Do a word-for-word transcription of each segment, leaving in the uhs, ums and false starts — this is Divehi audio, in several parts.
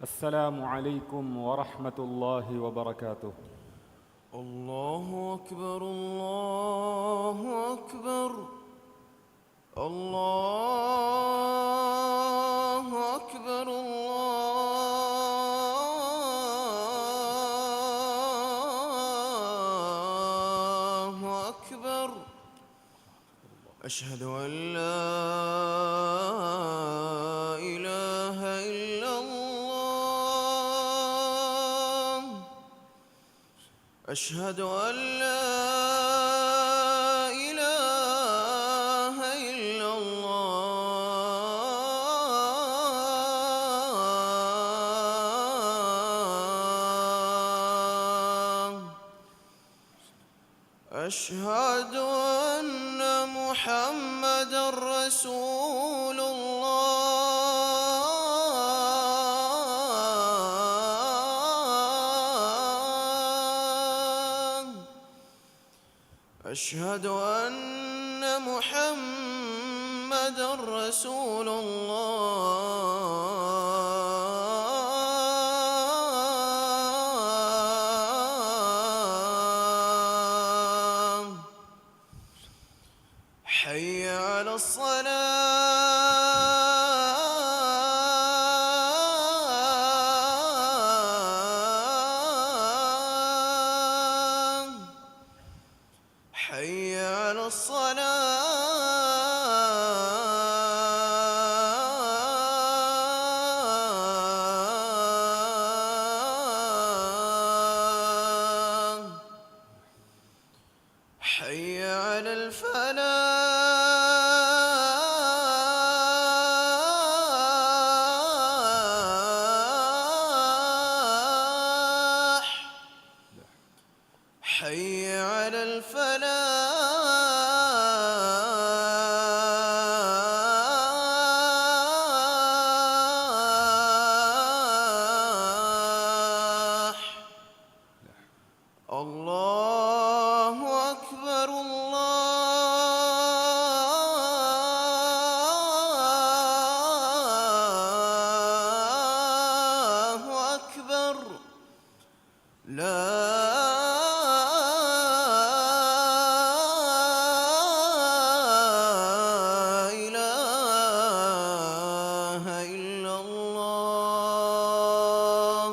السلام عليكم ورحمة الله وبركاته. الله أكبر، الله أكبر، الله أكبر، الله أكبر. أشهد أن لا إله إلا الله. أشهد أن لا إله إلا الله. أشهد أن محمدا رسول الله. أشهد أن محمدا رسول الله. حي على الصلاة. حي على الصلاة. حي على الفلاح. حي على الفلاح. الله أكبر، الله أكبر. لا إله إلا الله.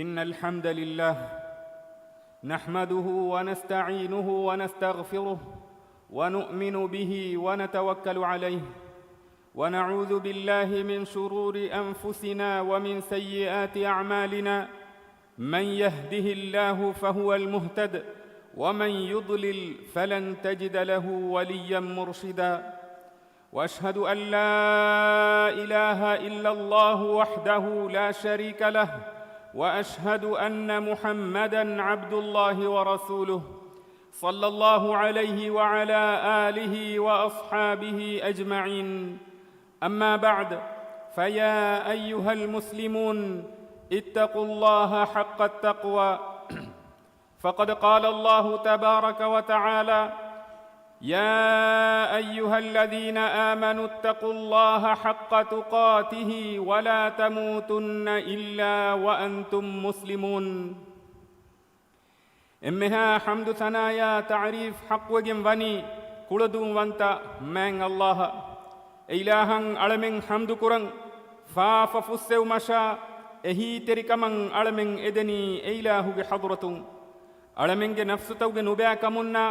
إن الحمد لله نحمده ونستعينه ونستغفره ونؤمن به ونتوكل عليه ونعوذ بالله من شرور أنفسنا ومن سيئات أعمالنا. من يهده الله فهو المهتد ومن يضلل فلن تجد له وليا مرشدا. وأشهد أن لا إله إلا الله وحده لا شريك له، وأشهد أن محمدا عبد الله ورسوله، صلى الله عليه وعلى آله وأصحابه أجمعين. أما بعد، فيا أيها المسلمون، اتقوا الله حق التقوى. فقد قال الله تبارك وتعالى: يا أيها الذين آمنوا اتقوا الله حق تقاته ولا تموتن إلا وأنتم مسلمون. އެންމެހާ ޙަމްދު ސަނާޔާ ތަޢުރީފް ޙައްޤުވެގެން ވަނީ ކުޅަދުންވަންތަ މާތް ﷲ އަށް. އެ އިލާހަށް އަޅަމެން ޙަމްދު ކުރަން، ފާފަ ފުއްސެވުމަށާ އެހީތެރިކަމަށް އަޅަމެން އެދެނީ އެ އިލާހުގެ ޙަޟްރަތުން. އަޅަމެންގެ ނަފްސުތަކުގެ ނުބައި ކަމުންނާ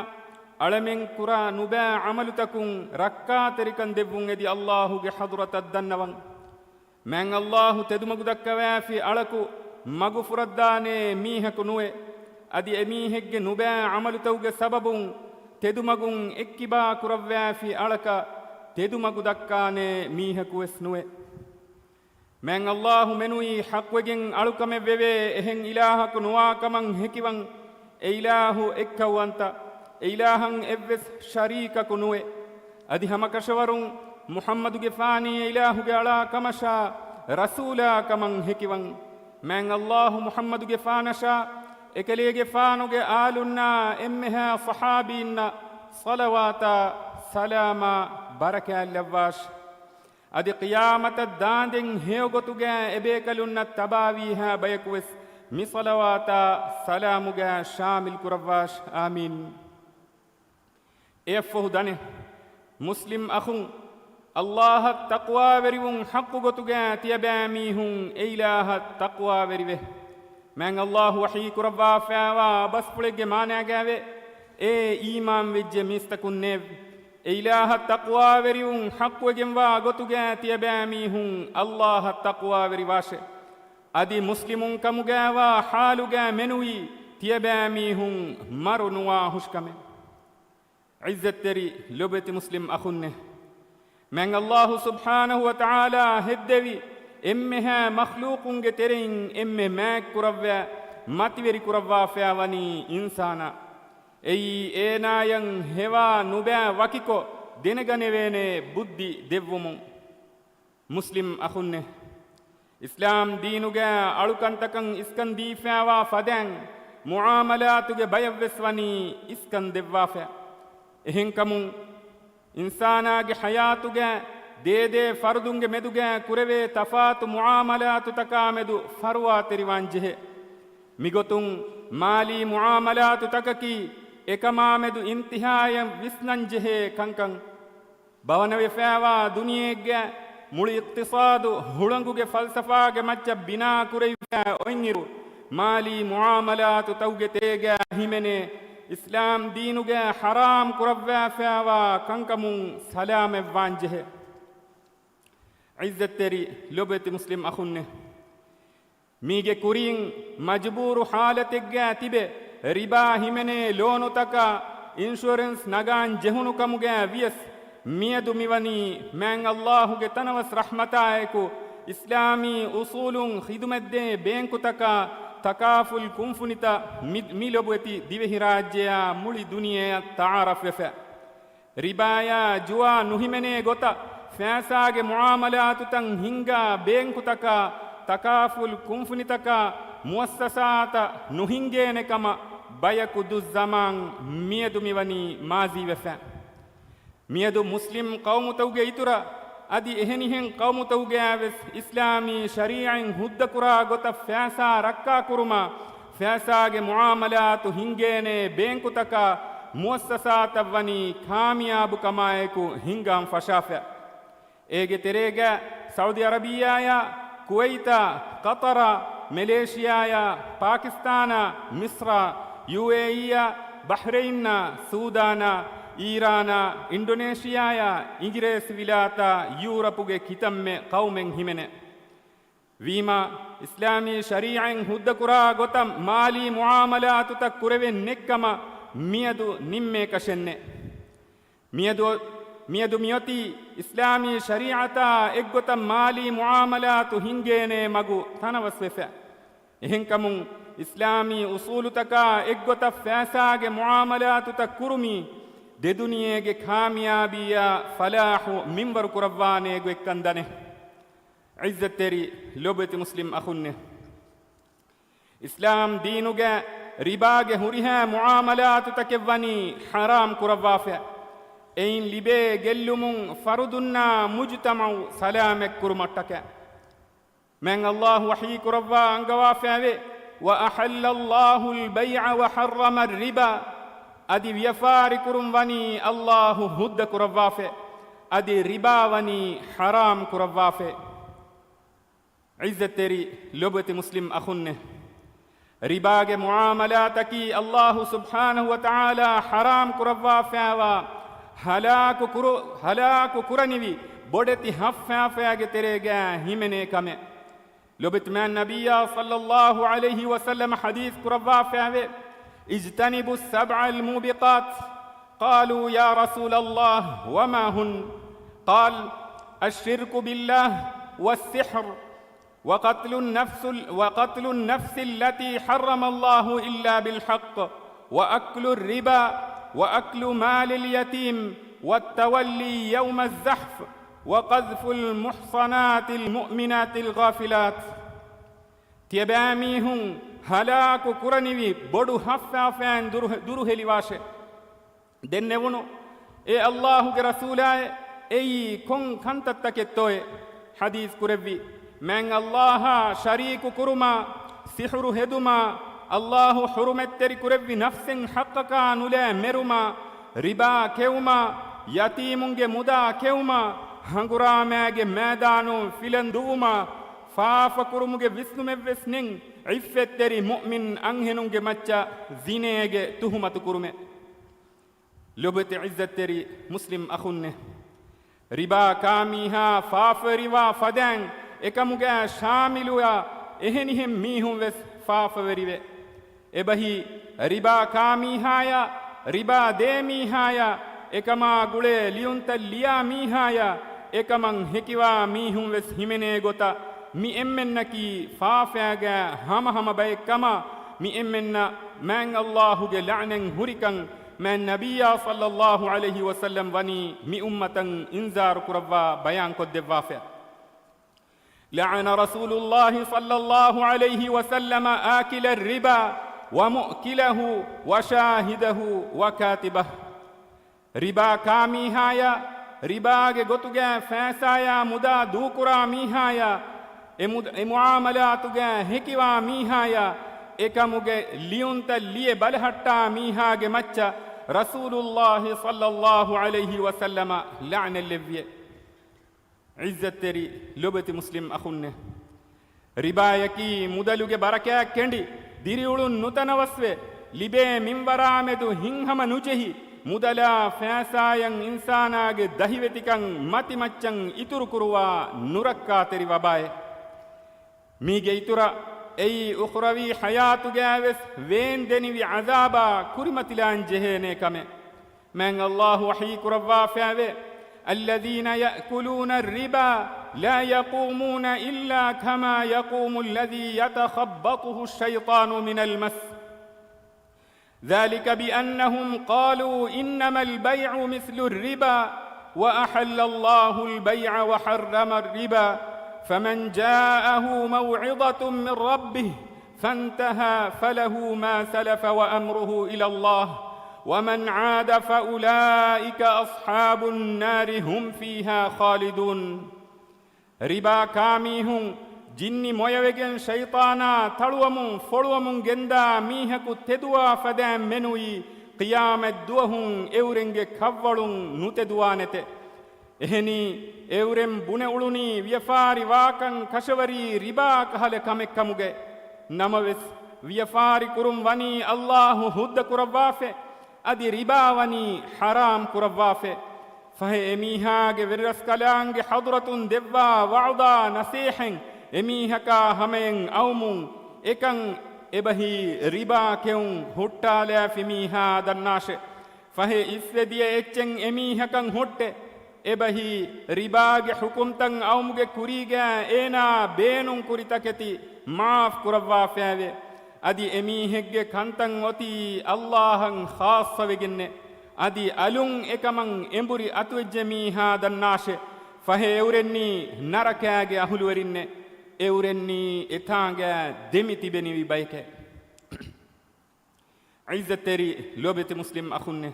އަޅަމެން ކުރާ ނުބައި ޢަމަލުތަކުން ރައްކާތެރިކަން ދެއްވުން އެދި ﷲ ގެ ޙަޟްރަތަށް ދަންނަވަން. މާތް ﷲ ތެދުމަގު ދައްކަވާފި އަޅަކު މަގުފުރައްދާނޭ މީހަކު ނުވޭ. އަދި އެމީހެއްގެ ނުބައި ޢަމަލުތަކުގެ ސަބަބުން ތެދުމަގުން އެއްކިބާ ކުރައްވާފި އަޅަކަށް ތެދުމަގު ދައްކާނޭ މީހަކުވެސް ނުވޭ. މާތް ﷲ މެނުވީ ޙައްޤުވެގެން އަޅުކަމެއް ވެވޭ އެހެން އިލާހަކު ނުވާކަމަށް ހެކިވަން، އެ އިލާހު އެއްކައުވަންތަ، އެ އިލާހަށް އެއްވެސް ޝަރީކަކު ނުވޭ. އަދި ހަމަކަށަވަރުން މުޙައްމަދުގެފާނީ އެ އިލާހުގެ އަޅާ ކަމަށާ، ރަސޫލާ ކަމަށް ހެކިވަން. މާތް ﷲ މުޙައްމަދުގެފާނަށާ، އެކަލޭގެފާނުގެ އާލުންނާ އެންމެހާ ޞަޙާބީންނަށް ޞަލަވާތާ ސަލާމާ ބަރަކާތް ލައްވާށި. އަދި ޤިޔާމަތަށް ދާނދެން ހެޔޮގޮތުގައި އެބޭކަލުންނަށް ތަބާވީހާ ބަޔަކުވެސް މި ޞަލަވާތާ ސަލާމުގައި ޝާމިލް ކުރައްވާށި. އާމީން. އެއަށްފަހު ދަނެ، މުސްލިމް އަޚުން، ﷲ އަށް ތަޤްވާވެރިވުން ޙައްޤު ގޮތުގައި ތިޔަބައިމީހުން އެއިލާހަށް ތަޤްވާވެރިވެ. މާތް ﷲ ވަޙީ ކުރައްވާފައިވާ ބަސްފުޅެއްގެ މާނައިގައިވޭ، އޭ އީމާންވެއްޖެ މީސްތަކުންނޭވެ! އެއިލާހަށް ތަޤްވާވެރިވުން ޙައްޤުވެގެންވާ ގޮތުގައި ތިޔަބައިމީހުން ﷲ އަށް ތަޤްވާވެރިވާށެ. އަދި މުސްލިމުން ކަމުގައިވާ ޙާލުގައި މެނުވީ ތިޔަބައިމީހުން މަރު ނުވާ ހުށިކަމެއް. ޢިއްޒަތްތެރި ލޮބުވެތި މުސްލިމް އަޚުންނޭ! މާތް ﷲ ސުބްޙާނަހޫ ވަތަޢާލާ ހެއްދެވި އެންމެހާ މަޚްލޫޤުންގެ ތެރެއިން އެންމެ މާތްކުރައްވާ، މަތިވެރި ކުރައްވާފައިވަނީ އިންސާނާ. އެއީ އޭނާޔަށް ހެވާ ނުބައި ވަކިކޮށް ދެނެގަނެވޭނޭ ބުއްދި ދެއްވުމުން. މުސްލިމް އަޚުންނޭ! އިސްލާމް ދީނުގައި އަޅުކަންތަކަށް އިސްކަން ދީފައިވާ ފަދައިން މުޢާމަލާތުގެ ބަޔަށްވެސް ވަނީ އިސްކަން ދެއްވާފަ. އެހެންކަމުން، އިންސާނާގެ ޙަޔާތުގައި ދޭދޭ ފަރުދުންގެ މެދުގައި ކުރެވޭ ތަފާތު މުޢާމަލާތުތަކާމެދު ފަރުވާތެރިވާންޖެހޭ. މިގޮތުން މާލީ މުޢާމަލާތުތަކަކީ އެކަމާމެދު އިންތިހާޔަށް ވިސްނަންޖެހޭ ކަންކަން. ބަވަނަވެފައިވާ ދުނިޔެއެއްގައި މުޅި އިޤްތިޞާދު ހުޅަނގުގެ ފަލްސަފާގެ މައްޗަށް ބިނާކުރެވިފައި އޮތްއިރު، މާލީ މުޢާމަލާތުތަކުގެ ތެރޭގައި ހިމެނޭ އިސްލާމް ދީނުގައި ޙަރާމް ކުރައްވާފައިވާ ކަންކަމުން ސަލާމަތްވާންޖެހޭ. ޢިއްޒަތްތެރި ލޮބުވެތި މުސްލިމް އަޚުންނޭ! މީގެ ކުރިން މަޖުބޫރު ޙާލަތެއްގައި ތިބެ، ރިބާ ހިމެނޭ ލޯނުތަކާ އިންޝުއަރެންސް ނަގާން ޖެހުނުކަމުގައި ވިޔަސް، މިއަދު މިވަނީ މާތް ﷲ ގެ ތަނަވަސް ރަޙްމަތާއެކު، އިސްލާމީ އުޞޫލުން ޚިދުމަތްދޭ ބޭންކުތަކާ، ތަކާފުލް ކުންފުނިތައް މި، މި ލޮބުވެތި ދިވެހިރާއްޖެއާ މުޅި ދުނިޔެއަށް ތަޢާރަފްވެފަ. ރިބާޔާ ޖުވާ ނުހިމެނޭ ގޮތަށް ފައިސާގެ މުޢާމަލާތުތައް ހިންގާ ބޭންކުތަކާ، ތަކާފުލް ކުންފުނިތަކާ، މުއައްސަސާތައް ނުހިންގޭނެ ކަމަށް ބަޔަކު ދުއްޒަމާން މިއަދު މިވަނީ މާޒީވެފަ. މިއަދު މުސްލިމް ޤައުމުތަކުގެ އިތުރަށް އަދި އެހެނިހެން ޤައުމުތަކުގައިވެސް އިސްލާމީ ޝަރީޢަތް ހުއްދަކުރާ ގޮތަށް ފައިސާ ރައްކާކުރުމާ، ފައިސާގެ މުޢާމަލާތު ހިންގޭނޭ ބޭންކުތަކާ، މުއައްސަސާތައް ވަނީ ކާމިޔާބުކަމާއެކު ހިންގާން ފަށާފަ. އޭގެ ތެރޭގަ ސައުދި އަރަބިއްޔާޔާ، ކުވައިތާ، ޤަޠަރާ، މެލޭޝިޔާޔާ، ޕާކިސްތާނާ، މިޞްރާ، ޔޫއޭއީއާ، ބަޙްރެއިންނާ، ސޫދާނާ، އީރާނާ، އިންޑޮނޭޝިޔާޔާ، އިނގިރޭސިވިލާތާ، ޔޫރަޕުގެ ކިތަންމެ ޤައުމެއް ހިމެނޭ. ވީމާ، އިސްލާމީ ޝަރީޢަތް ހުއްދަކުރާ ގޮތަށް މާލީ މުޢާމަލާތުތައް ކުރެވެން ނެއްކަމަށް މިއަދު ނިންމޭކަށެއްނެއް. މިއަދު، މިއަދު މިއޮތީ އިސްލާމީ ޝަރީޢަތާ އެއްގޮތަށް މާލީ މުޢާމަލާތު ހިންގޭނޭ މަގު ތަނަވަސްވެފަ. އެހެންކަމުން، އިސްލާމީ އުޞޫލުތަކާ އެއްގޮތަށް ފައިސާގެ މުޢާމަލާތުތައް ކުރުމީ، ދެދުނިޔޭގެ ކާމިޔާބީއާ ފަލާޙު މިންވަރު ކުރައްވާނޭ ގޮތްކަން ދަނެ. ޢިއްޒަތްތެރި ލޮބުވެތި މުސްލިމް އަޚުންނޭ! އިސްލާމް ދީނުގައި ރިބާގެ ހުރިހާ މުޢާމަލާތުތަކެއް ވަނީ ޙަރާމް ކުރައްވާފަ. އެއިން ލިބޭ ގެއްލުމުން ފަރުދުންނާ މުޖުތަމަޢު ސަލާމަތް ކުރުމަށްޓަކައި. މާތް ﷲ ވަޙީ ކުރައްވާ އަންގަވާފައިވޭ، "وأحل الله البيع وحرم الربا." އަދި ވިޔަފާރި ކުރުން ވަނީ ﷲ ހުއްދަ ކުރައްވާފަ. އަދި ރިބާ ވަނީ ޙަރާމް ކުރައްވާފަ. ޢިއްޒަތްތެރި ލޮބުވެތި މުސްލިމް އަޚުންނޭ! ރިބާގެ މުޢާމަލާތަކީ ﷲ ސުބްޙާނަހޫ ވަތަޢާލާ ޙަރާމް ކުރައްވާފައިވާ، ހަލާކު ކުރު-، ހަލާކު ކުރަނިވި ބޮޑެތި ހައްފާފައިގެ ތެރޭގައި ހިމެނޭ ކަމެއް. ލޮބުވެތި މާތް ނަބިއްޔާ ޞައްލައްލާހު ޢަލައިހި ވަސައްލަމަ ޙަދީޘް ކުރައްވާފައިވޭ، "اجتنبوا السبع الموبقات." قالوا يا رسول الله وما هن؟ قال: الشرك بالله والسحر وقتل النفس، وقتل النفس التي حرم الله إلا بالحق، وأكل الربا، وأكل مال اليتيم، والتولي يوم الزحف، وقذف المحصنات المؤمنات الغافلات. ތިޔަބައިމީހުން ހަލާކު ކުރަނިވި ބޮޑު ހައްފާފައިން ދުރު-، ދުރުހެލިވާށޭ. ދެންނެވުނު، އޭ ﷲ ގެ ރަސޫލާއޭ، އެއީ ކޮން ކަންތައްތަކެއްތޯއޭ؟ ޙަދީޘް ކުރެއްވި، މާތް ﷲ އާ ޝަރީކު ކުރުމާ، ސިޙުރު ހެދުމާ، ﷲ ޙުރުމަތްތެރި ކުރެއްވި ނަފްސެއް ޙައްޤަކާ ނުލާ މެރުމާ، ރިބާ ކެއުމާ، ޔަތީމުންގެ މުދާ ކެއުމާ، ހަނގުރާމައިގެ މައިދާނުން ފިލަން ދުވުމާ، ފާފަކުރުމުގެ ވިސްނުމެއްވެސް ނެތް، ޢިއްފަތްތެރި މުއުމިން އަންހެނުންގެ މައްޗަށް ޒިނޭގެ ތުހުމަތު ކުރުމެއް. ލޮބުވެތި ޢިއްޒަތްތެރި މުސްލިމް އަޚުންނޭ! ރިބާ ކާމީހާ ފާފަވެރިވާ ފަދައިން އެކަމުގައި ޝާމިލުވާ އެހެނިހެން މީހުން ވެސް ފާފަވެރިވޭ. އެބަހީ، ރިބާ ކާމީހާޔާ، ރިބާ ދޭ މީހާޔާ، އެކަމާ ގުޅޭ ލިޔުންތައް ލިޔާ މީހާޔާ، އެކަމަށް ހެކިވާ މީހުން ވެސް ހިމެނޭ ގޮތަށް، މި އެންމެންނަކީ ފާފައިގައި ހަމަހަމަ ބައެއް ކަމަށް، މި އެންމެންނަށް މާތް ﷲ ގެ ލަޢުނަތް ހުރިކަން، މާތް ނަބިއްޔާ ޞައްލައްލާހު ޢަލައިހި ވަސައްލަމް ވަނީ މި އުއްމަތަށް އިންޒާރު ކުރައްވާ ބަޔާންކޮށްދެއްވާފަ. لعن رسول الله صلى الله عليه وسلم آكل الربا ومؤكله وشاهده وكاتبه. ރިބާ ކާމީހާޔާ، ރިބާގެ ގޮތުގައި ފައިސާޔާ މުދާ ދޫކުރާ މީހާޔާ، އެ މުދ-، އެ މުޢާމަލާތުގައި ހެކިވާ މީހާޔާ، އެކަމުގެ ލިޔުންތައް ލިޔެ ބަލަހައްޓާ މީހާގެ މައްޗަށް ރަސޫލުﷲ ޞައްލައްލާހު ޢަލައިހި ވަސައްލަމަ ލަޢުނަތް ލެއްވިއެވެ. ޢިއްޒަތްތެރި ލޮބެތި މުސްލިމް އަޚުންނޭ! ރިބާޔަކީ މުދަލުގެ ބަރަކާތް ކެނޑި، ދިރިއުޅުން ނުތަނަވަސްވެ، ލިބޭ މިންވަރާމެދު ހިތްހަމަ ނުޖެހި، މުދަލާ ފައިސާޔަށް އިންސާނާގެ ދަހިވެތިކަން މަތިމައްޗަށް އިތުރުކުރުވާ ނުރައްކާތެރި ވަބާއެއް. މީގެ އިތުރަށް އެއީ އުޚްރަވީ ޙަޔާތުގައިވެސް ވޭންދެނިވި ޢަޛާބާ ކުރިމަތިލާން ޖެހޭނޭ ކަމެއް. މާތް ﷲ ވަޙީ ކުރައްވާފައިވޭ، الذين يأكلون الربا لا يقومون إلا كما يقوم الذي يتخبطه الشيطان من المس. ذلك بأنهم قالوا إنما البيع مثل الربا وأحل الله البيع وحرم الربا فمن جاءه موعظة من ربه فانتهى فله ما سلف وأمره إلى الله ومن عاد فأولئك أصحاب النار هم فيها خالدون. ރިބާ ކާމީހުން ޖިންނި މޮޔަވެގެން ޝައިޠާނާ ތަޅުވަމުން ފޮޅުވަމުން ގެންދާ މީހަކު ތެދުވާ ފަދައިން މެނުވީ، ޤިޔާމަތް ދުވަހުން އެއުރެންގެ ކަށްވަޅުން ނުތެދުވާނެތެ. އެހެނީ، އެއުރެން ބުނެ އުޅުނީ ވިޔަފާރި ވާކަން ކަށަވަރީ ރިބާ ކަހަލަ ކަމެއް ކަމުގައި. ނަމަވެސް، ވިޔަފާރި ކުރުން ވަނީ ﷲ ހުއްދަ ކުރައްވާފަ. އަދި ރިބާ ވަނީ ޙަރާމް ކުރައްވާފަ. ފަހެ އެމީހާގެ ވެރިރަސްކަލާނގެ ޙަޟްރަތުން ދެއްވާ ވަޢުދާ ނަޞޭޙަތް އެމީހަކާ ހަމަޔަށް އައުމުން، އެކަން އެބަހީ ރިބާ ކެއުން ހުއްޓާލާފި މީހާ ދަންނާށެ. ފަހެ އިސްވެދިޔަ އެއްޗެއް އެމީހަކަށް ހުއްޓެ. އެބަހީ ރިބާގެ ޙުކުމްތައް އައުމުގެ ކުރީގައި އޭނާ ބޭނުން ކުރި ތަކެތި މާފް ކުރައްވާފައެވެ. އަދި އެމީހެއްގެ ކަންތައް އޮތީ ﷲ އަށް ޚާއްޞަވެގެންނެ. އަދި އަލުން އެކަމަށް އެނބުރި އަތުވެއްޖެ މީހާ ދަންނާށެ. ފަހެ އެއުރެންނީ ނަރަކާގެ އަހުލުވެރިންނެ. އެއުރެންނީ އެތާނގައި ދެމި ތިބެނިވި ބަޔެކެ. ޢިއްޒަތްތެރި ލޯބިވެތި މުސްލިމް އަޚުންނޭ!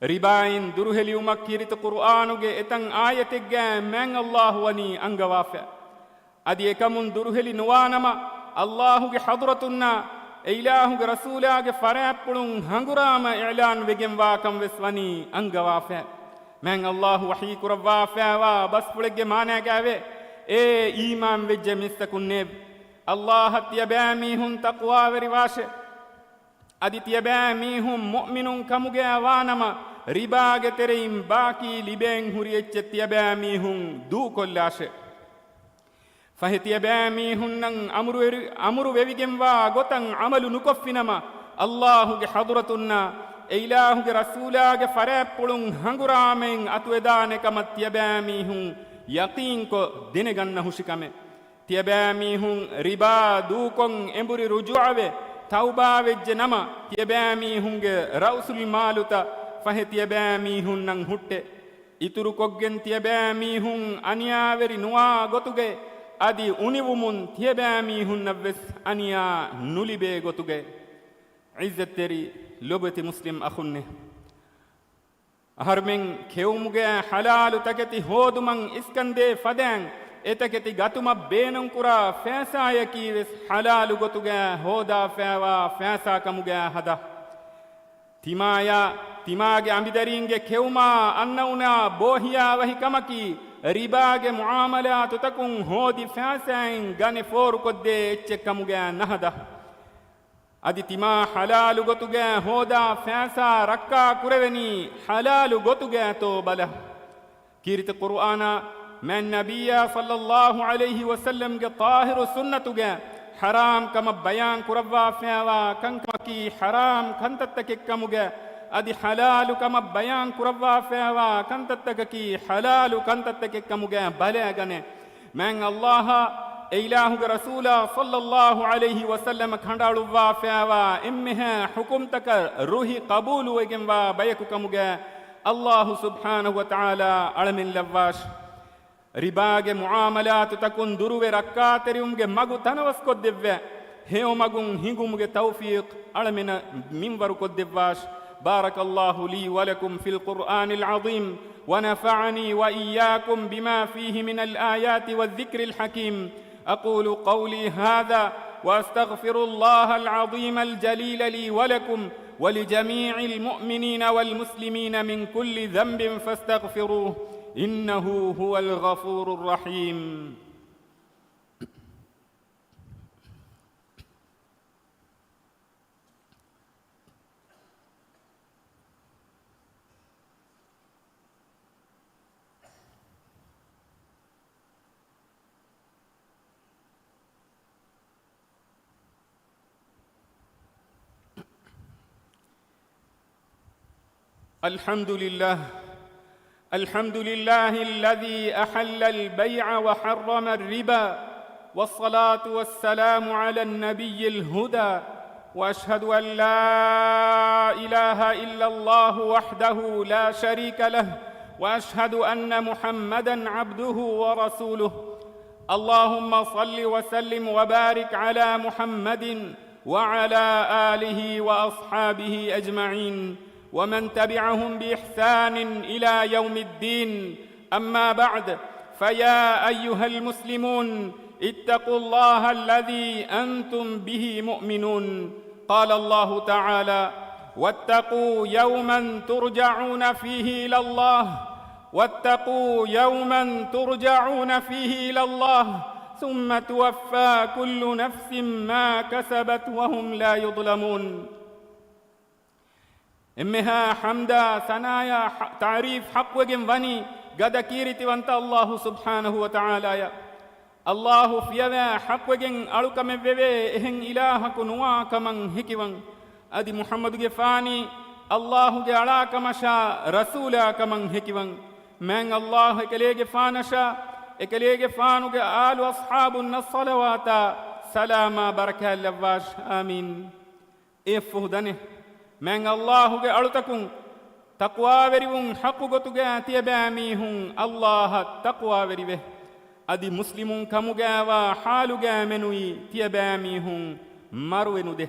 ރިބާއިން ދުރުހެލިވުމަށް ކީރިތި ޤުރުއާނުގެ އެތައް އާޔަތެއްގައި މާތް ﷲ ވަނީ އަންގަވާފަ. އަދި އެކަމުން ދުރުހެލި ނުވާނަމަ، ﷲ ގެ ޙަޟްރަތުންނާ އެއިލާހުގެ ރަސޫލާގެ ފަރާތްޕުޅުން ހަނގުރާމަ އިޢުލާން ވެގެންވާކަން ވެސް ވަނީ އަންގަވާފަ. މާތް ﷲ ވަޙީ ކުރައްވާފައިވާ ބަސްފުޅެއްގެ މާނައިގައިވޭ، އޭ އީމާން ވެއްޖެ މީސްތަކުންނޭވެ! ﷲ އަށް ތިޔަބައިމީހުން ތަޤްވާވެރިވާށެ! އަދި ތިޔަބައިމީހުން މުއުމިނުން ކަމުގައި ވާނަމަ، ރިބާގެ ތެރެއިން ބާކީ ލިބޭން ހުރި އެއްޗެއް ތިޔަބައިމީހުން ދޫކޮށްލާށެ. ފަހެ ތިޔަބައިމީހުންނަށް އަމުރުވެރި-، އަމުރު ވެވިގެންވާ ގޮތަށް ޢަމަލު ނުކޮށްފިނަމަ، ﷲ ގެ ޙަޟްރަތުންނާ އެއިލާހުގެ ރަސޫލާގެ ފަރާތްޕުޅުން ހަނގުރާމައިން އަތުވެދާނެ ކަމަށް ތިޔަބައިމީހުން ޔަޤީންކޮށް ދެނެގަންނަ ހުށި ކަމެއް. ތިޔަބައިމީހުން ރިބާ ދޫކޮށް އެނބުރި ރުޖޫޢަވެ، ތައުބާވެއްޖެ ނަމަ، ތިޔަބައިމީހުންގެ ރައުސުލް މާލުތައް ފަހެ ތިޔަބައިމީހުންނަށް ހުއްޓެ. އިތުރުކޮށްގެން ތިޔަބައިމީހުން އަނިޔާވެރި ނުވާ ގޮތުގައި، އަދި އުނިވުމުން ތިޔަބައިމީހުންނަށްވެސް އަނިޔާ ނުލިބޭ ގޮތުގައި. ޢިއްޒަތްތެރި ލޮބުވެތި މުސްލިމް އަޚުންނޭ! އަހަރުމެން ކެއުމުގައި ޙަލާލު ތަކެތި ހޯދުމަށް އިސްކަންދޭ ފަދައިން، އެތަކެތި ގަތުމަށް ބޭނުންކުރާ ފައިސާޔަކީވެސް ޙަލާލު ގޮތުގައި ހޯދާފައިވާ ފައިސާ ކަމުގައި ހަދާ. ތިމާޔާ، ތިމާގެ އަނބިދަރީންގެ ކެއުމާ، އަންނައުނާ ބޯހިޔާވަހި ކަމަކީ، ރިބާގެ މުޢާމަލާތުތަކުން ހޯދި ފައިސާއިން ގަނެ ފޯރުކޮށްދޭ އެއްޗެއް ކަމުގައި ނަހަދާ. އަދި ތިމާ ޙަލާލު ގޮތުގައި ހޯދާ ފައިސާ ރައްކާ ކުރެވެނީ ޙަލާލު ގޮތުގައިތޯ ބަލަ. ކީރިތި ޤުރުއާނާ މާތް ނަބިއްޔާ ޞައްލައްލާހު ޢަލައިހި ވަސައްލަމްގެ ޠާހިރު ސުންނަތުގައި ޙަރާމް ކަމަށް ބަޔާން ކުރައްވާފައިވާ ކަންކަމަކީ ޙަރާމް ކަންތައްތަކެއް ކަމުގައި، އަދި ޙަލާލު ކަމަށް ބަޔާން ކުރައްވާފައިވާ ކަންތައްތަކަކީ ޙަލާލު ކަންތައްތަކެއް ކަމުގައި ބަލައިގަނެ. މާތް ﷲ އާ، އެ އިލާހުގެ ރަސޫލާ ޞައްލައްލާހު ޢަލައިހި ވަސައްލަމަ ކަނޑައަޅުއްވާފައިވާ އެންމެހާ ޙުކުމްތަކަށް ރުހި ޤަބޫލުވެގެންވާ ބަޔަކު ކަމުގައި ﷲ ސުބްޙާނަހު ވަތަޢާލާ އަޅަމެން ލައްވާށި. ރިބާގެ މުޢާމަލާތުތަކުން ދުރުވެ ރައްކާތެރިވުމުގެ މަގު ތަނަވަސްކޮށްދެއްވާ، ހެޔޮމަގުން ހިނގުމުގެ ތައުފީޤް އަޅަމެނަށް މިންވަރުކޮށްދެއްވާށި. بارك الله لي ولكم في القرآن العظيم، ونفعني وإياكم بما فيه من الآيات والذكر الحكيم. أقول قولي هذا وأستغفر الله العظيم الجليل لي ولكم ولجميع المؤمنين والمسلمين من كل ذنب فاستغفروه إنه هو الغفور الرحيم. الحمد لله. الحمد لله الذي أحل البيع وحرم الربا، والصلاة والسلام على النبي الهدى، وأشهد أن لا إله إلا الله وحده لا شريك له، وأشهد أن محمدا عبده ورسوله. اللهم صل وسلم وبارك على محمد وعلى آله وأصحابه أجمعين ومن تبعهم بإحسان إلى يوم الدين. أما بعد، فيا أيها المسلمون، اتقوا الله الذي أنتم به مؤمنون. قال الله تعالى: واتقوا يوما ترجعون فيه إلى الله، واتقوا يوما ترجعون فيه إلى الله، ثم توفى كل نفس ما كسبت وهم لا يظلمون. އެންމެހާ ޙަމްދާ ސަނާޔާ ޙަ-، ތަޢުރީފް ޙައްޤުވެގެން ވަނީ ގަދަ ކީރިތިވަންތަ ﷲ ސުބްޙާނަހު ވަތަޢާލާޔަށް. ﷲ ފިޔަވާ ޙައްޤުވެގެން އަޅުކަމެއްވެވޭ އެހެން އިލާހަކު ނުވާ ކަމަށް ހެކިވަން. އަދި މުޙައްމަދުގެފާނީ ﷲގެ އަޅާކަމަށާ ރަސޫލާ ކަމަށް ހެކިވަން. މާތް ﷲ އެކަލޭގެފާނަށާ، އެކަލޭގެފާނުގެ އާލު އަޞްޙާބުންނަށް ޞަލަވާތާ ސަލާމާ ބަރަކާތް ލައްވާށި. އާމީން. އެއަށްފަހު ދަނެ، މާތް ﷲގެ އަޅުތަކުން، ތަޤްވާވެރިވުން ޙައްޤު ގޮތުގައި ތިޔަބައިމީހުން ﷲއަށް ތަޤްވާވެރިވެ، އަދި މުސްލިމުން ކަމުގައިވާ ޙާލުގައި މެނުވީ ތިޔަބައިމީހުން މަރުވެ ނުދޭ.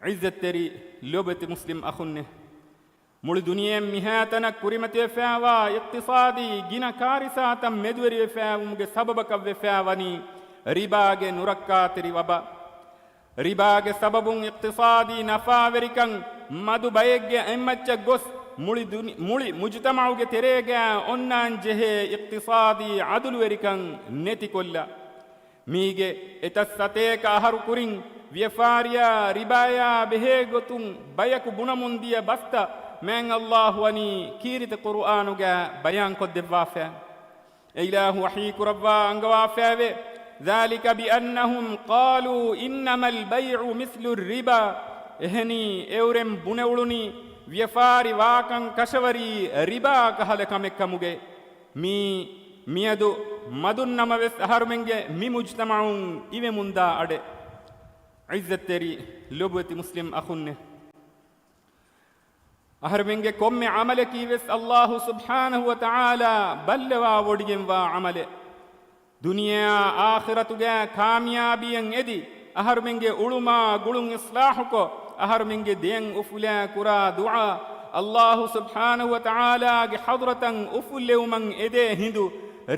ޢިއްޒަތްތެރި ލޮބުވެތި މުސްލިމް އަޚުންނޭ! މުޅި ދުނިޔެއަށް މިހާތަނަށް ކުރިމަތިވެފައިވާ އިޤްތިޞާދީ ގިނަ ކާރިސާތައް މެދުވެރިވެފައިވުމުގެ ސަބަބަކަށް ވެފައިވަނީ ރިބާގެ ނުރައްކާތެރި ވަބާ. ރިބާގެ ސަބަބުން އިޤްތިޞާދީ ނަފާވެރިކަން، މަދު ބައެއްގެ އަތްމައްޗަށް ގޮސް، މުޅި ދުނި-، މުޅި މުޖުތަމަޢުގެ ތެރޭގައި އޮންނާން ޖެހޭ އިޤްތިޞާދީ ޢަދުލުވެރިކަން ނެތިކޮށްލާ. މީގެ އެތައް ސަތޭކަ އަހަރު ކުރިން ވިޔަފާރިޔާ ރިބާޔާ ބެހޭ ގޮތުން ބަޔަކު ބުނަމުން ދިޔަ ބަސްތައް މާތް ﷲ ވަނީ ކީރިތި ޤުރުއާނުގައި ބަޔާންކޮށްދެއްވާފަ. އެ އިލާހު ވަޙީ ކުރައްވާ އަންގަވާފައިވޭ، ذلك بأنهم قالوا إنما البيع مثل الربا. އެހެނީ، އެއުރެން ބުނެ އުޅުނީ ވިޔަފާރި ވާކަން ކަށަވަރީ ރިބާ ކަހަލަ ކަމެއް ކަމުގައި. މީ މިއަދު މަދުން ނަމަވެސް އަހަރުމެންގެ މި މުޖްތަމަޢުން އިވެމުންދާ އަޑެއް. ޢިއްޒަތްތެރި ލޮބުވެތި މުސްލިމް އަޚުންނޭ! އަހަރުމެންގެ ކޮންމެ ޢަމަލަކީ ވެސް އައްލާހު ސުބްޙާނަހު ވަ ތަޢާލާ ބައްލަވާ ވޮޑިގެންވާ ޢަމަލެއް. ދުނިޔެއާ އާޚިރަތުގެ ކާމިޔާބީއަށް އެދި، އަހަރުމެންގެ އުޅުމާ ގުޅުން އިޞްލާޙުކޮށް، އަހަރުމެންގެ ދެޔަން އުފުލާ ކުރާ ދުޢާ، އައްލާހު ސުބްޙާނަހު ވަ ތަޢާލާގެ ޙަޟްރަތަށް އުފުއްލެވުމަށް އެދޭ ހިނދު،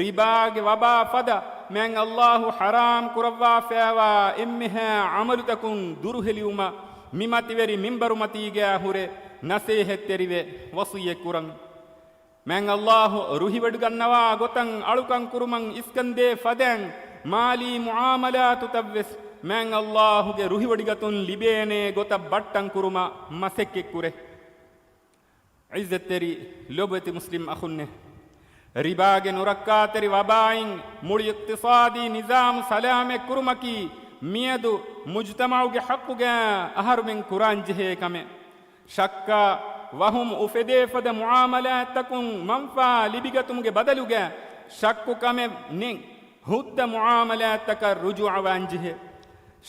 ރިބާގެ ވަބާ ފަދަ މާތް އައްލާހު ޙަރާމް ކުރައްވާފައިވާ އެންމެހާ ޢަމަލުތަކުން ދުރުހެލިވުމަށް މި މަތިވެރި މިންބަރުމަތީގަ ހުރެ ނަސޭހަތްތެރިވެ ވަޞިއްޔަތް ކުރަން. މާތް އައްލާހު ރުހިވޮޑިގަންނަވާ ގޮތަށް އަޅުކަން ކުރުމަށް އިސްކަންދޭ ފަދައިން، މާލީ މުޢާމަލާތުތައްވެސް މާތް އައްލާހުގެ ރުހިވޮޑިގަތުން ލިބޭނޭ ގޮތަށް ބައްޓަން ކުރުމަށް މަސައްކަތްކުރޭ. ޢިއްޒަތްތެރި ލޮބުވެތި މުސްލިމް އަޚުންނޭ! ރިބާގެ ނުރައްކާތެރި ވަބާއިން މުޅި އިޤްތިޞާދީ ނިޒާމު ސަލާމަތްކުރުމަކީ މިއަދު މުޖުތަމަޢުގެ ޙައްޤުގައި އަހަރުމެން ކުރާންޖެހޭ ކަމެއް. ޝައްކާ ވަހުމް އުފެދޭ ފަދަ މުޢާމަލާތްތަކުން މަންފާ ލިބިގަތުމުގެ ބަދަލުގައި ޝައްކު ކަމެއް ނެތް ހުއްދަ މުޢާމަލާތްތަކަށް ރުޖޫޢަވާންޖެހޭ.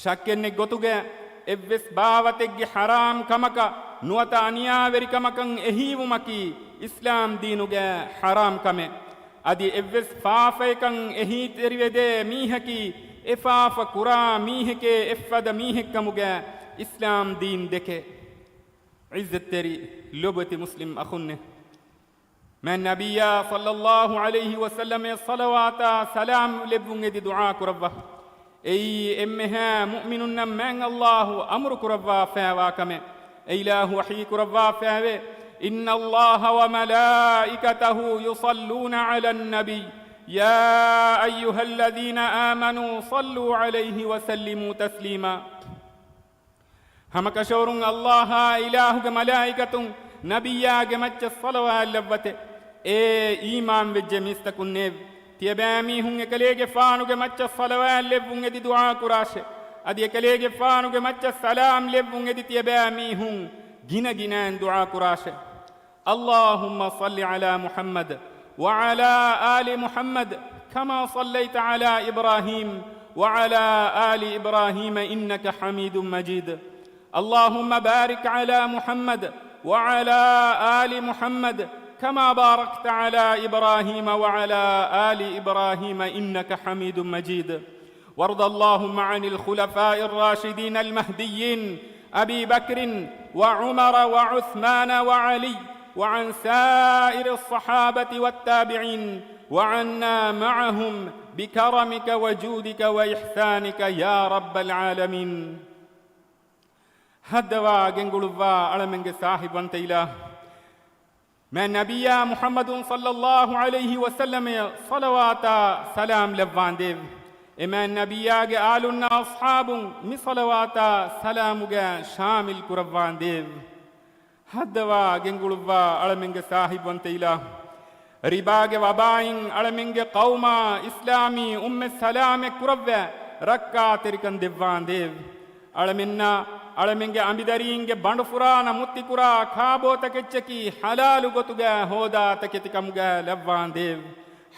ޝައްކެއްނެތް ގޮތުގައި އެއްވެސް ބާވަތެއްގެ ޙަރާމް ކަމަކަށް ނުވަތަ އަނިޔާވެރިކަމަކަށް އެހީވުމަކީ އިސްލާމް ދީނުގައި ޙަރާމް ކަމެއް. އަދި އެއްވެސް ފާފަޔަކަށް އެހީތެރިވެދޭ މީހަކީ އެ ފާފަ ކުރާ މީހެކޭ އެއްފަދަ މީހެއްކަމުގައި އިސްލާމް ދީން ދެކޭ. ޢިއްޒަތްތެރި ލޮބުވެތި މުސްލިމް އަޚުންނޭ! މާތް ނަބިއްޔާ ޞައްލައްލާހު ޢަލައިހި ވަސައްލަމަށް ޞަލަވާތާ ސަލާމް ލެއްވުން އެދި ދުޢާ ކުރައްވާ. އެއީ އެންމެހާ މުއުމިނުންނަށް މާތް އައްލާހު އަމުރު ކުރައްވާފައިވާ ކަމެއް. އެ އިލާހު ވަޙީ ކުރައްވާފައިވޭ، إن الله وملائكته يصلون على النبي، يا أيها الذين آمنوا صلوا عليه وسلموا تسليما. ހަމަކަށަވަރުން އައްލާހާ އިލާހުގެ މަލާއިކަތުން ނަބިއްޔާގެ މައްޗަށް ޞަލަވާތް ލައްވަތެ. އޭ އީމާންވެއްޖެ މީސްތަކުންނޭވެ! ތިޔަބައިމީހުން އެކަލޭގެފާނުގެ މައްޗަށް ޞަލަވާތް ލެއްވުން އެދި ދުޢާ ކުރާށެ. އަދި އެކަލޭގެފާނުގެ މައްޗަށް ސަލާމް ލެއްވުން އެދި ތިޔަބައިމީހުން ގިނަ ގިނައިން ދުޢާ ކުރާށެ. اللهم صل على محمد وعلى آل محمد كما صليت على إبراهيم وعلى آل إبراهيم إنك حميد مجيد. اللهم بارك على محمد وعلى آل محمد كما باركت على إبراهيم وعلى آل إبراهيم إنك حميد مجيد. وارض اللهم عن الخلفاء الراشدين المهديين أبي بكر وعمر وعثمان وعلي وعن سائر الصحابة والتابعين وعنا معهم بكرمك وجودك وإحسانك يا رب العالمين. ހައްދަވާ ގެންގުޅުއްވާ އަޅަމެންގެ ސާހިބްވަންތަ އިލާހު! މާތް ނަބިއްޔާ މުޙައްމަދު ޞައްލައްލާހު ޢަލައިހި ވަސައްލަމަށް ޞަލަވާތާ ސަލާމް ލައްވާނދޭވެ. އެ މާތް ނަބިއްޔާގެ އާލުންނާ އަޞްޙާބުން މި ޞަލަވާތާ ސަލާމުގައި ޝާމިލް ކުރައްވާނދޭވެ. ހައްދަވާ ގެންގުޅުއްވާ އަޅަމެންގެ ސާހިބްވަންތަ އިލާހު! ރިބާގެ ވަބާއިން އަޅަމެންގެ ޤައުމާ އިސްލާމީ އުއްމަތް ސަލާމަތް ކުރައްވާ ރައްކާތެރިކަން ދެއްވާނދޭވެ. އަޅަމެންނާ އަޅަމެންގެ އަނބިދަރީންގެ ބަނޑުފުރާނަ މުއްތިކުރާ ކާބޯތަކެއްޗަކީ ޙަލާލު ގޮތުގައި ހޯދާ ތަކެތިކަމުގައި ލައްވާނދޭވެ.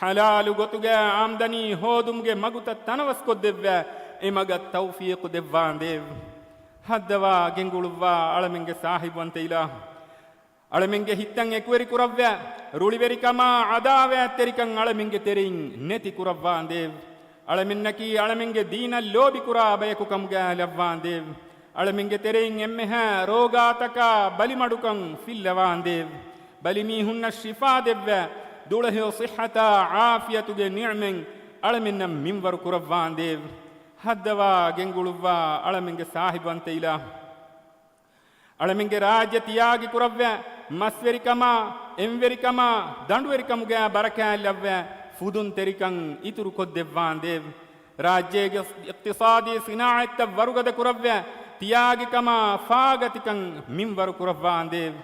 ޙަލާލު ގޮތުގައި އާމްދަނީ ހޯދުމުގެ މަގުތައް ތަނަވަސްކޮށްދެއްވާ އެ މަގަށް ތައުފީޤު ދެއްވާނދޭވެ. ހައްދަވާ ގެންގުޅުއްވާ އަޅަމެންގެ ސާހިބްވަންތަ އިލާހު! އަޅަމެންގެ ހިތްތައް އެކުވެރި ކުރައްވާ، ރުޅިވެރިކަމާ ޢަދާވާތްތެރިކަން އަޅަމެންގެ ތެރެއިން ނެތި ކުރައްވާނދޭވެ. އަޅަމެންނަކީ އަޅަމެންގެ ދީނަށް ލޯބިކުރާ ބަޔަކު ކަމުގައި ލައްވާނދޭވެ. އަޅަމެންގެ ތެރެއިން އެންމެހާ ރޯގާތަކާ ބަލިމަޑުކަން ފިއްލަވާނދޭވެ. ބަލިމީހުންނަށް ޝިފާ ދެއްވާ، ދުޅަހެޔޮ ޞިއްޙަތާ ޢާފިޔަތުގެ ނިޢުމަތް އަޅަމެންނަށް މިންވަރު ކުރައްވާނދޭވެ. ހައްދަވާ ގެންގުޅުއްވާ އަޅަމެންގެ ސާހިބްވަންތަ އިލާހު! އަޅަމެންގެ ރާއްޖެ ތިޔާގި ކުރައްވާ، މަސްވެރިކަމާ، އެންވެރިކަމާ، ދަނޑުވެރިކަމުގައި ބަރަކާތްލައްވާ، ފުދުންތެރިކަން އިތުރު ކޮށްދެއްވާނދޭވެ. ރާއްޖޭގެ އިޤްތިޞާދީ ސިނާޢަތްތައް ވަރުގަދަ ކުރައްވާ، ތިޔާގިކަމާ ފާގަތިކަން މިންވަރު ކުރައްވާނދޭވެ.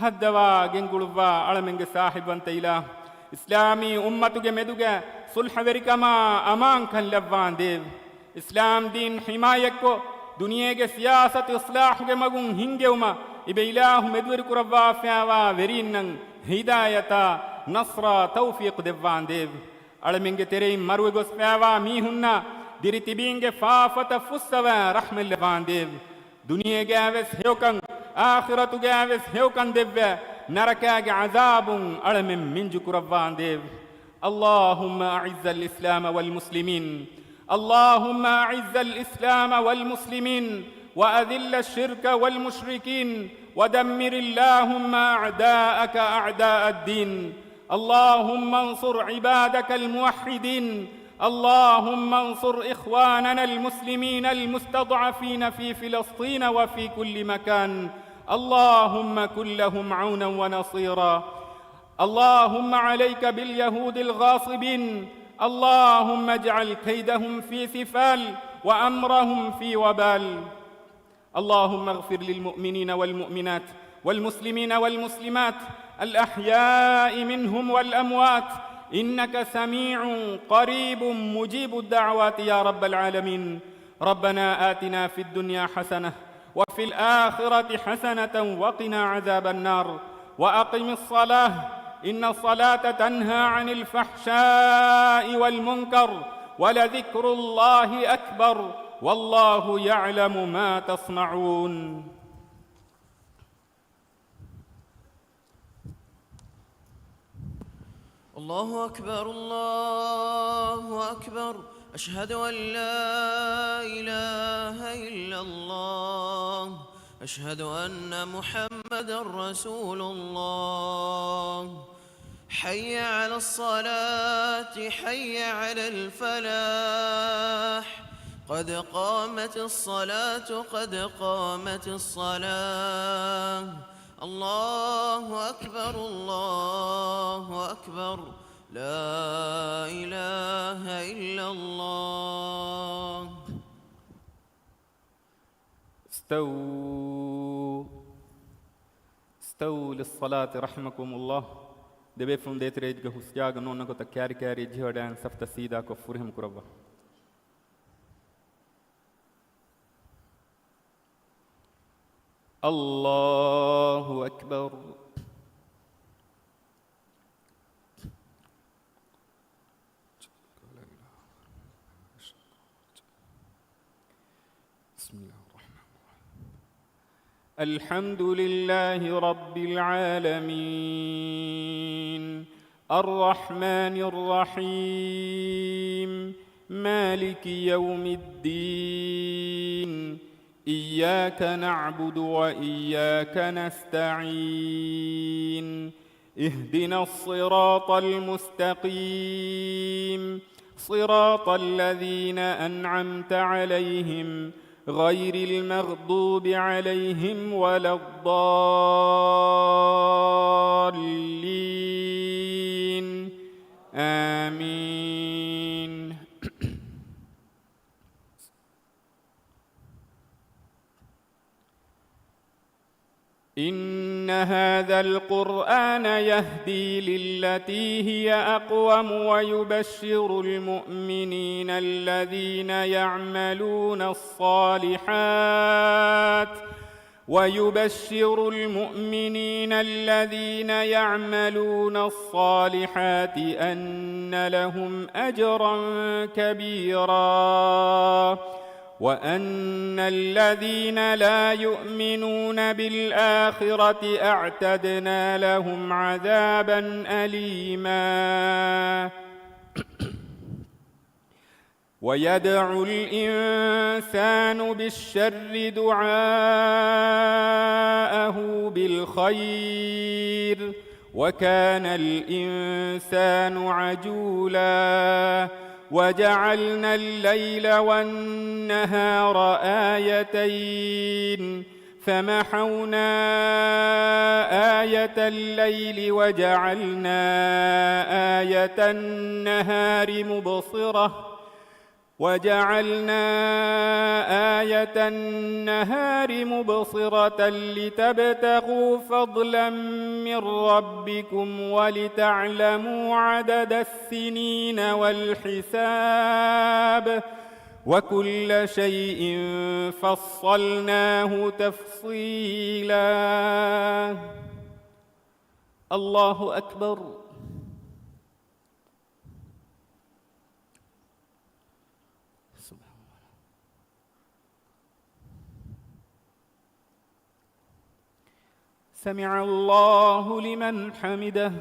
ހައްދަވާ ގެންގުޅުއްވާ އަޅަމެންގެ ސާހިބްވަންތަ އިލާހު! އިސްލާމީ އުއްމަތުގެ މެދުގައި ޞުލްޙަވެރިކަމާ އަމާންކަން ލައްވާނދޭވެ. އިސްލާމް ދީން ޙިމާޔަތްކޮށް، ދުނިޔޭގެ ސިޔާސަތު އިޞްލާޙުގެ މަގުން ހިންގެވުމަށް އިބައިލާހު މެދުވެރިކުރައްވާފައިވާ ވެރީންނަށް ހިދާޔަތާ، ނަޞްރާ، ތައުފީޤު ދެއްވާނދޭވެ. އަޅަމެންގެ ތެރެއިން މަރުވެ ގޮސްފައިވާ މީހުންނާ ދިރިތިބީންގެ ފާފަތައް ފުއްސަވާ ރަޙްމަތްލަވާނދޭވެ. ދުނިޔޭގައިވެސް ހެޔޮކަން އާޚިރަތުގައިވެސް ހެޔޮކަން ދެއްވައި، ނަރަކާގެ ޢަޛާބުން އަޅަމެން މިންޖު ކުރައްވާނދޭވެ. اللهم أعز الإسلام والمسلمين، اللهم أعز الإسلام والمسلمين، وأذل الشرك والمشركين، ودمر اللهم أعداءك أعداء الدين. اللهم انصر عبادك الموحدين. اللهم انصر إخواننا المسلمين المستضعفين في فلسطين وفي كل مكان. اللهم كن لهم عونا ونصيرا. اللهم عليك باليهود الغاصبين. اللهم اجعل كيدهم في سفال وأمرهم في وبال. اللهم اغفر للمؤمنين والمؤمنات والمسلمين والمسلمات الأحياء منهم والأموات، إنك سميع قريب مجيب الدعوات يا رب العالمين. ربنا آتنا في الدنيا حسنة وفي الآخرة حسنة وقنا عذاب النار. وأقم الصلاة، إن الصلاة تنهى عن الفحشاء والمنكر، ولذكر الله أكبر، والله يعلم ما تصنعون. الله أكبر، الله أكبر. أشهد أن لا إله إلا الله. أشهد أن محمدا رسول الله. حي على الصلاة، حي على الفلاح. قد قامت الصلاة، قد قامت الصلاة. الله أكبر، الله أكبر. لا إله إلا الله. استووا، استووا للصلاة رحمكم الله. ދެބޭފުޅުން ދޭތެރޭގަ ހުސްޖާގަ ނޯންނަ ގޮތަށް ކާރި ކާރި އެއްޖެހިވަޑައިގެން ސަފުތައް ސީދާކޮށް ފުރިހަމަ ކުރައްވާ. الله أكبر. بسم الله الرحمن الرحيم. الحمد لله رب العالمين. الرحمن الرحيم. مالك يوم الدين. إياك نعبد وإياك نستعين. اهدنا الصراط المستقيم. صراط الذين أنعمت عليهم غير المغضوب عليهم ولا الضالين. آمين. إن هذا القرآن يهدي للتي هي أقوم ويبشر المؤمنين الذين يعملون الصالحات، ويبشر المؤمنين الذين يعملون الصالحات أن لهم أجرا كبيرا. وأن الذين لا يؤمنون بالآخرة أعتدنا لهم عذابا أليما. ويدعو الإنسان بالشر دعاءه بالخير، وكان الإنسان عجولا. وجعلنا الليل والنهار آيتين، فمحونا آية الليل وجعلنا آية النهار مبصرة، وجعلنا آية النهار مبصرة لتبتغوا فضلا من ربكم ولتعلموا عدد السنين والحساب، وكل شيء فصلناه تفصيلا. الله أكبر. سبحان الله. سمع الله لمن حمده.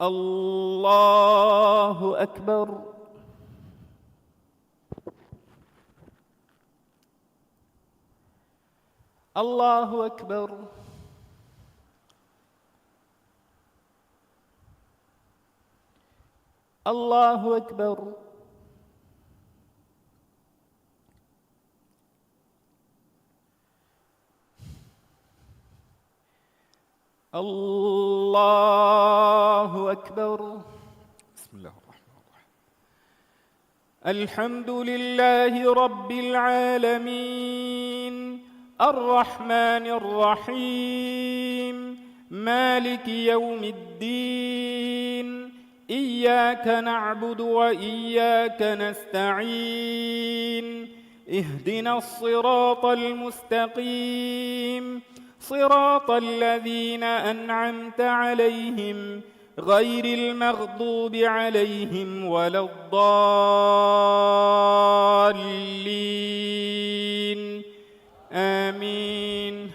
الله أكبر. الله أكبر. الله أكبر. الله أكبر. بسم الله الرحمن الرحيم. الحمد لله رب العالمين، الرحمن الرحيم، مالك يوم الدين، إياك نعبد وإياك نستعين، اهدنا الصراط المستقيم، صراط الذين أنعمت عليهم، غير المغضوب عليهم ولا الضالين. آمين.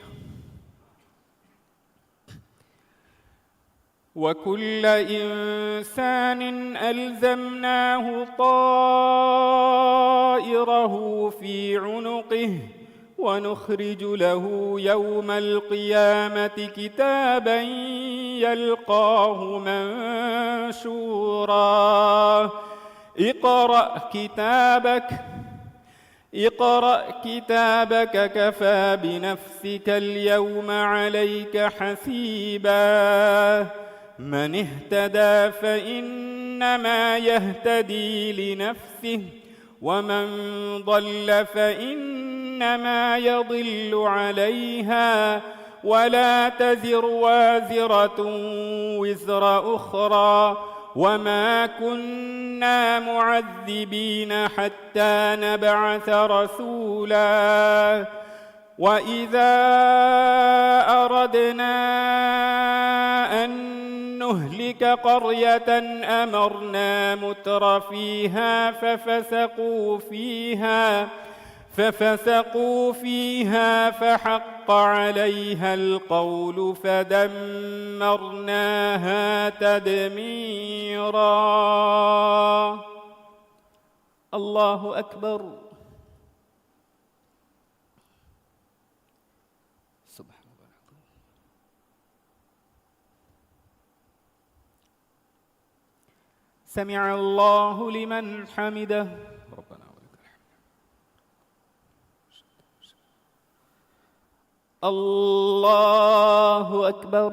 وكل إنسان ألزمناه طائره في عنقه ونخرج له يوم القيامة كتابا يلقاه منشورا. اقرأ كتابك. اقرأ كتابك كفى بنفسك اليوم عليك حسيبا. من اهتدى فإنما يهتدي لنفسه ومن ضل فإنما يضل عليها ولا تزر وازرة وزر أخرى وما كنا معذبين حتى نبعث رسولا. وإذا أردنا أن نهلك قرية أمرنا متر فيها ففسقوا فيها، ففسقوا فيها فحق عليها القول فدمرناها تدميرا. الله أكبر. سبحان الله. سمع الله لمن حمده. ربنا ولك الحمد. الله أكبر.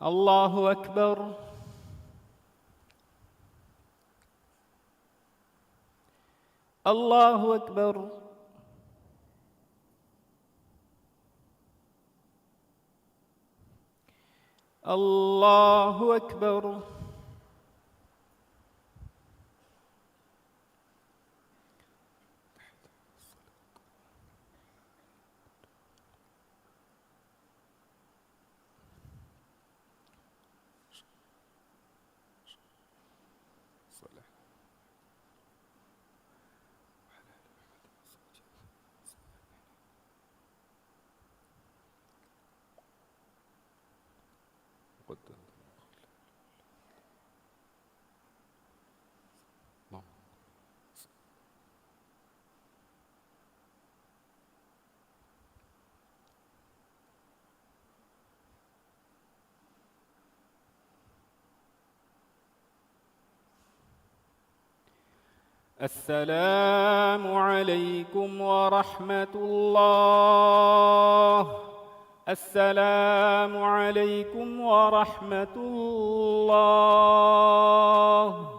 الله أكبر. الله أكبر. الله أكبر. السلام عليكم ورحمة الله. السلام عليكم ورحمة الله.